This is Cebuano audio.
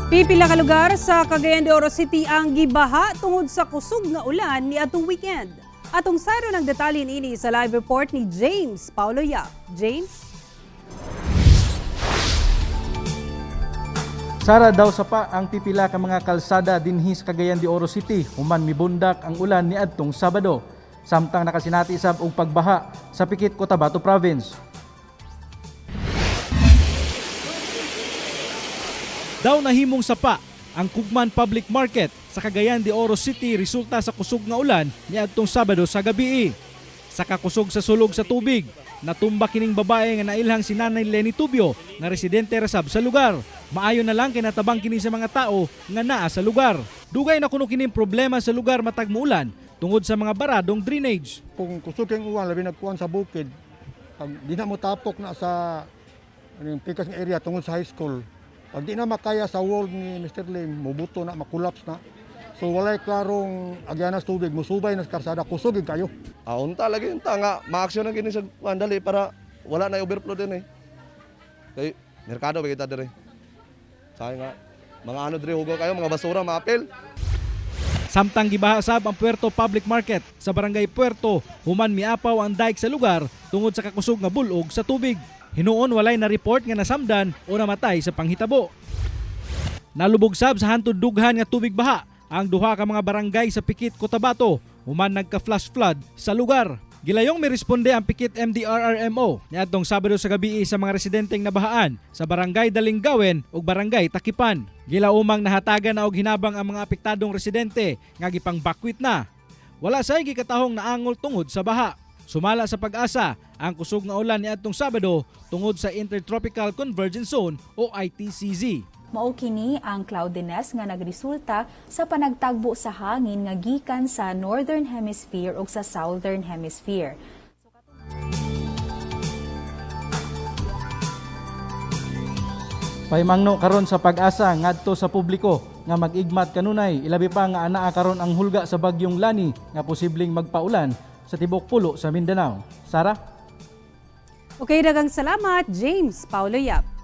Pipila ka lugar sa Cagayan de Oro City ang gibaha tungod sa kusog nga ulan niadtong weekend. Atong sayron ang detalye niini sa live report ni James Paulo Yap. James? Sara daw sapa ang pipila ka mga kalsada dinhi sa Cagayan de Oro City human mibundak ang ulan niadtong Sabado. Samtang nakasinati sab og pagbaha sa Pikit, Cotabato Province. Daw nahimong sapa ang Kugman Public Market sa Cagayan de Oro City resulta sa kusog nga ulan niadtong Sabado sa gabii. Sa kakusog sa sulog sa tubig, natumba kining babae nga nailhang si Nanay Lenny Tubio nga residente rasab sa lugar. Maayo na lang kinatabang kini sa mga tao nga naa sa lugar. Dugay na kuno kining problema sa lugar matag muulan tungod sa mga baradong drainage. Kung kusog kayong uwan, labi nagkuan sa bukid, pag di na mo tapok na sa ano yung pikas nga area tungod sa high school, pag di na makaya sa wall ni Mr. Lim, mubuto na, makulaps na. So walay klarong agyanas tubig, musubay na sa karsada, kusog gyud kayo. Ah, unta lagi unta nga ma-action na gini sa kuan dali para wala na overflow din eh. Kay merkado ba kita dire. Sabi nga mga ano dire hugaw kayo mga basura, mga apel. Samtang gibaha sab ang Puerto Public Market sa Barangay Puerto, human miapaw ang dike sa lugar tungod sa kakusog nga bulog sa tubig. Hinuon walay na report nga nasamdan o namatay sa panghitabo. Nalubog sab sa hantod dughan nga tubig baha ang duha ka mga barangay sa Pikit, Cotabato, human nagka-flash flood sa lugar. Gilayong miresponde ang Pikit MDRRMO niadtong Sabado sa gabi sa mga residenteng nabahaan sa Barangay Dalinggawen ug Barangay Takipan. Gilaumang nahatagan na og hinabang ang mga apektadong residente nga gipangbakwit na. Wala say gikatahong naangol tungod sa baha. Sumala sa Pag-asa ang kusog nga ulan niadtong Sabado tungod sa Intertropical Convergence Zone o ITCZ. Mao kini ang cloudiness nga nagresulta sa panagtagbo sa hangin nga gikan sa Northern Hemisphere ug sa Southern Hemisphere. Pahimangno karon sa Pag-asa ngadto sa publiko nga mag-igmat kanunay, ilabi pa nga anaa karon ang hulga sa bagyong Lani nga posibleng magpaulan sa tibok pulo sa Mindanao. Sara? Okay, daghang salamat, James Paulo Yap.